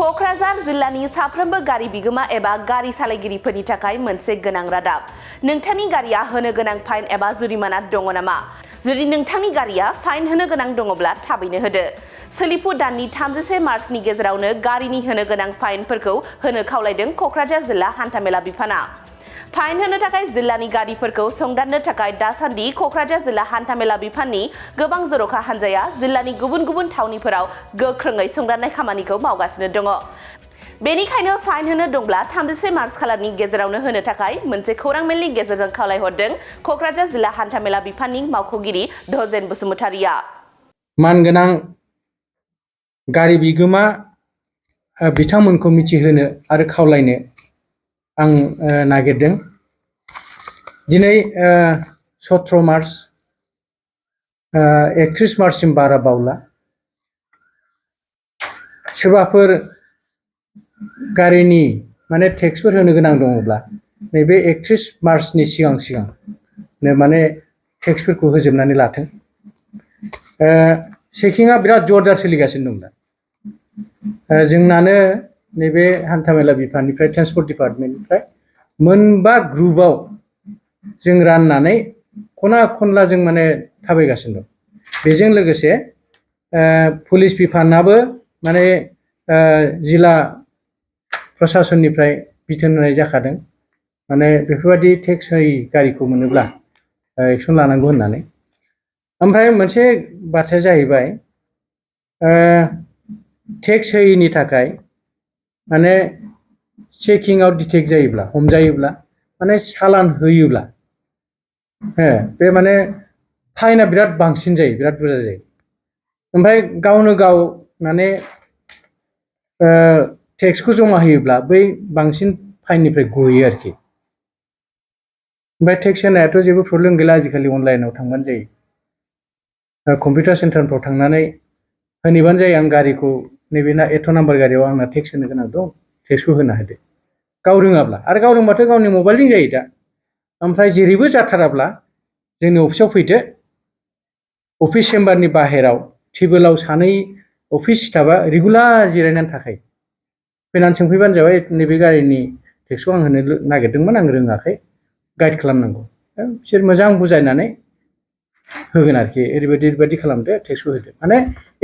क'क्राझार जिल्लानि साफ्रोमबो गारि बिगोमा एबा गारि सालायगिरिफोरनि थाखाय मोनसे गोनां रादाब। नोंथांनि गारिया होनो गोनां फाइन एबा जुरिमाना दङ नामा? जुदि नोंथांनि गारिया फाइन होनो गोनां दङब्ला थाबैनो होदो। सोलिफु दाननि 31 मार्चनि गेजेरावनो गारिनि होनो गोनां फाइनफोरखौ होनो खावलायदों क'क्राझार जिल्ला हान्थामेला बिफाना। फाइन होनो थाखाय जिल्लानि गारिफोरखौ संदाननो थाखाय दासान्दि क'क्राझार जिल्ला हान्थामेला बिफाननि गोबां जर'खा हान्जाया जिल्लानि गुबुन गुबुन थावनिफोराव गोख्रोङै संदाननाय खामानिखौ मावगासिनो दङ। बेनिखायनो फाइन होनो दंब्ला 31 मार्च खालारनि गेजेरावनो होनो थाखाय मोनसे खौरां मेलनि गेजेरजों खावलायहरदों क'क्राझार जिल्ला हान्थामेला बिफाननि मावख'गिरि धजेन बसुमतारिया। मानगोनां गारि बिगोमा बिथांमोनखौ मिथिहोनो आरो खावलायनो आं नागिरदों। दिनै 17 मार्च 31 मार्चसिम बारा बावला। सोरबाफोर गारिनि माने टेक्सफोर होनो गोनां दङब्ला नैबे 31 मार्चनि सिगां माने टेक्सफोरखौ होजोबनानै लाथों। चेकिंआ बिराद जरदार सोलिगासिनो दं दा। जोंनानो नैबे हान्थामेला बिफाननिफ्राय ट्रेन्सपर्ट डिपार्टमेन्टनिफ्राय मोनबा ग्रुपआव जों राननानै खना खनला जों माने थाबायगासिनो दं। बेजों लोगोसे पुलिस बिफानाबो माने जिल्ला प्रशासननिफ्राय बिथोन होनाय जाखादों। माने बेफोरबायदि टेक्स होयि गारिखौ मोनोब्ला एक्सन लानांगौ होननानै। ओमफ्राय मोनसे बाथ्राया जाहैबाय टेक्स होयिनि थाखाय माने चेकिंआव डिटेक्ट जायोब्ला हमजायोब्ला माने चालान होयोब्ला बे माने फाइना बिराद बांसिन जायो, बिराद बुरजा जायो। ओमफ्राय गावनो गाव माने टेक्सखौ जमा होयोब्ला बै बांसिन फाइननिफ्राय गयो आरोखि। ओमफ्राय टेक्स होनायाथ' जेबो प्रब्लेम गैला, आजिखालि अनलाइनाव थांबानो जायो। कम्पिउटार सेन्टारफ्राव थांनानै होनैबानो जायो, आं गारिखौ नैबे एथ' नाम्बार गारियाव आंना टेक्स होनो गोनां दं, टेक्सखौ होना होदो। गाव रोङाब्ला, आरो गाव रोंबाथ' गावनि मबाइलजों जायो दा। ओमफ्राय जेरैबो जाथाराब्ला जोंनि अफिसाव फैदो। अफिस चेम्बारनि बाहेराव टेबोलाव सानै अफिस स्टाफआ रेगुलार जिरायनानै थाखायो। फैनानै सोंफैबानो जाबाय, नैबे गारिनि टेक्सखौ आं होनो नागिरदोंमोन, आं रोङाखै, गाइड खालामनांगौ। बिसोर मोजां बुजायनानै होगोन आरोखि। ओरैबायदि खालामदो, टेक्सखौ होदो। माने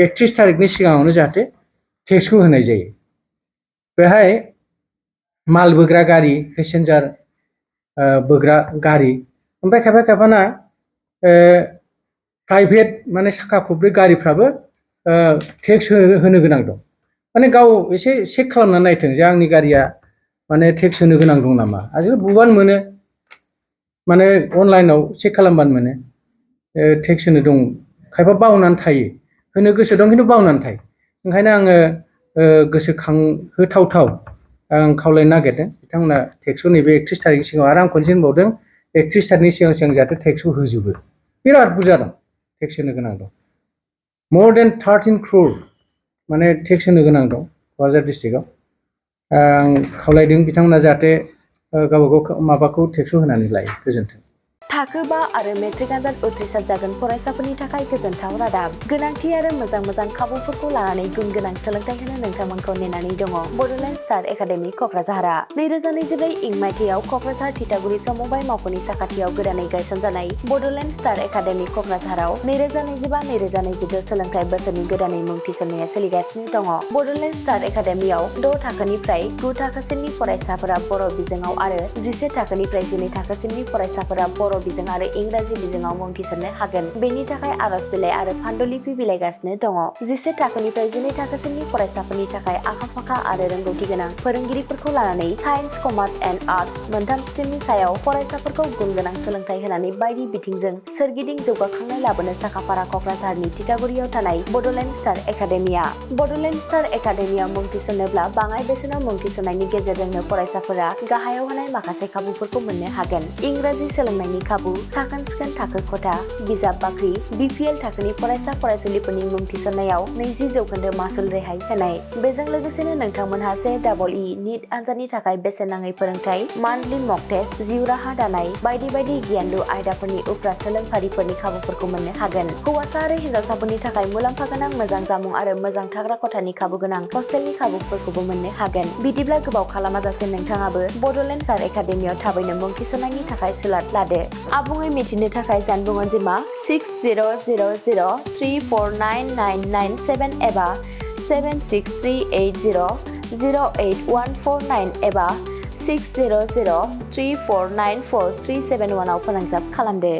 31 थारिखनि सिगाङावनो जाहाथे टेक्सखौ होनाय जायो। बेहाय माल बोग्रा गारि, पेसेन्जार बोग्रा गारि, ओमफ्राय खायफाना प्राइभेट माने साखा खब्रै गारिफ्राबो टेक्स होनो गोनां दं। माने गाव एसे चेक खालामनानै नायथों जे आंनि गारिया माने टेक्स होनो गोनां दं नामा। आजिखालि बुबानो मोनो, माने अनलाइनाव चेक खालामबानो मोनो टेक्स होनो दं। खायफा बावनानै थायो, होनो गोसो दं खिन्थु बावनानै थायो। ओंखायनो आङो गोसोखांहोथावथाव आं खावलायनो नागिरदों बिथांमोना टेक्सखौ नैबे 31 थारिखनि सिगाङाव। आरो आं खनसे होनबावदों, 31 थारिखनि सिगां जाहाथे टेक्सखौ होजोबो। बिराद बुरजा दं, टेक्स होनो गोनां दं। more than 13 crore माने टेक्स होनो गोनां दं क'क्राझार डिस्ट्रिक्टआव। आं खावलायदों बिथांमोना जाहाथे गावबागाव माबाखौ टेक्सखौ होनानै लायो। गोजोन्थों। थाखो 5 आरो मेट्रिक आनजाद उथ्रिसार जागोन फरायसाफोरनि थाखाय गोजोनथाव रादाब। गोनांथि आरो मोजां खाबुफोरखौ लानानै गुन गोनां सोलोंथाइ होनो नोंथांमोनखौ नेनानै दङ बड'लेण्ड स्टार एकाडेमि क'क्राझारआ। 2024 इं मायथाइयाव क'क्राझार थिथागुरि समबाय मावख'नि साखाथियाव गोदानै गायसनजानाय बड'लेण्ड स्टार एकाडेमि क'क्राझाराव 2025-2026 सोलोंथाइ बोसोरनि गोदानै मुं थिसननाया सोलिगासिनो दङ। बड'लेण्ड स्टार एकाडेमियाव 6 थाखोनिफ्राय 9 थाखोसिमनि फरायसाफोरा बर' बिजोङाव आरो 11 थाखोनिफ्राय 12 थाखोसिमनि फरायसाफोरा बर' बिजों आरो इंराजि बिजोङाव मुं थिसननो हागोन। बेनि थाखाय आर'ज बिलाइ आरो फान्डुलिपि बिलाइगासिनो दङ। 11 थाखोनिफ्राय 12 थाखोसिमनि फरायसाफोरनि थाखाय आखा-फाखा आरो रोंगौथि गोनां फोरोंगिरिफोरखौ लानानै साइन्स, कमार्स एन्ड आर्टस मोनथाम स्ट्रिमनि सायाव फरायसाफोरखौ गुन गोनां सोलोंथाइ होनानै बायदि बिथिंजों सोरगिदिं जौगाखांनाय लाबोनो साखाफारा क'क्राझारनि थिथागुरियाव थानाय Bodoland star academia. Bodoland star एकाडेमियाव मुं थिसननोब्ला बाङाइ बेसेनाव मुं थिसननायनि गेजेरजोंनो फरायसाफोरा गाहायाव होनाय माखासे खाबुफोरखौ मोननो हागोन। इंराजि सोलोंनायनि खाबु, साखोन-सिखोन थाखो खथा, बिजाब बाख्रि, BPL थाखोनि फरायसा फरायसुलिफोरनि मुं थिसननायाव 20% मासुल रेहाय होनाय। बेजों लोगोसेनो नोंथांमोनहा JEE नीट आनजादनि थाखाय बेसेन नाङै फोरोंथाय, मान्थलि मक टेस्ट, जिउ राहा दानाय बायदि बायदि गियानलु आयदाफोरनि उफ्रा सोलोंफारिफोरनि खाबुफोरखौ मोननो हागोन। हौवासा आरो हिनजावसाफोरनि थाखाय मुलाम्फा गोनां मोजां जामुं आरो मोजां थाग्रा खथानि खाबु गोनां हस्टेलनि खाबुफोरखौबो मोननो हागोन। बिदिब्ला गोबाव खालामाजासे नोंथाङाबो बड'लेण्ड स्टार एकाडेमियाव थाबैनो मुं थिसननायनि थाखाय सुलाद लादो। आबुङै मिथिनो थाखाय जानबुं अनजिमा 6000349997 एबा 7638008149 एबा 6003494371 आव फोनांजाब खालामदो।